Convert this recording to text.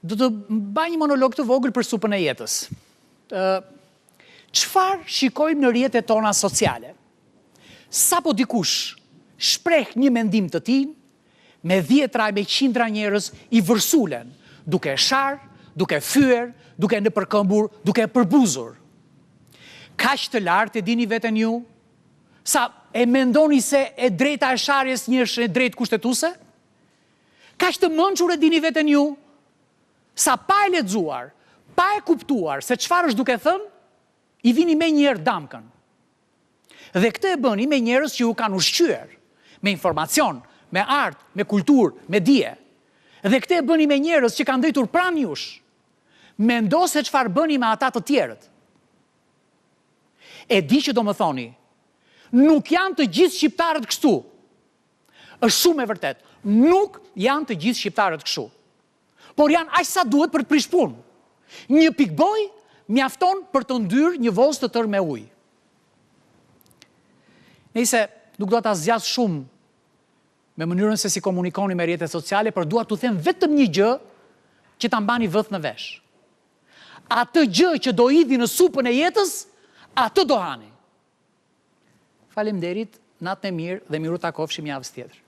Do të mbaj një monolog të vogël për supën e jetës. Ë çfarë shikojmë në rrjetet tona sociale? Sapo dikush shpreh një mendim të tij, me dhjetra e me qindra njerëz i vërsulen, duke e sharë, duke e fyer, duke e nëpërkëmbur, duke e përbuzur. Kaq të lartë e dini veten ju? Sa e mendoni se e drejta e sharjes një është e drejtë kushtetuese? Kaq të mençur e dini veten ju? Sa pa e lexuar, pa e kuptuar se çfarë është duke thënë, i vini menjëherë damkën. Dhe këtë e bëni me njerëz që ju kanë ushqyer, me informacion, me art, me kulturë, me dije. Dhe këtë e bëni me njerëz që kanë ndejtur pranë jush. Mendo se çfarë bëni me ata të tjerët. E di që do më thoni, nuk janë të gjithë shqiptarët kështu. Është shumë e vërtetë, nuk janë të gjithë shqiptarët kështu. Por janë aq sa duhet për të prish punë. Një pikë bojë mjafton për të ndyrë një vozë të tërë me ujë. Nejse, nuk dua ta zgjas shumë me mënyrën se si komunikoni me rrjetet sociale, por dua t'u them vetëm një gjë që ta mbani vëth në vesh. Atë gjë që do hidhni në supën e jetës, atë do hani. Faleminderit, natën e mirë dhe mirutakofshim javës tjetër.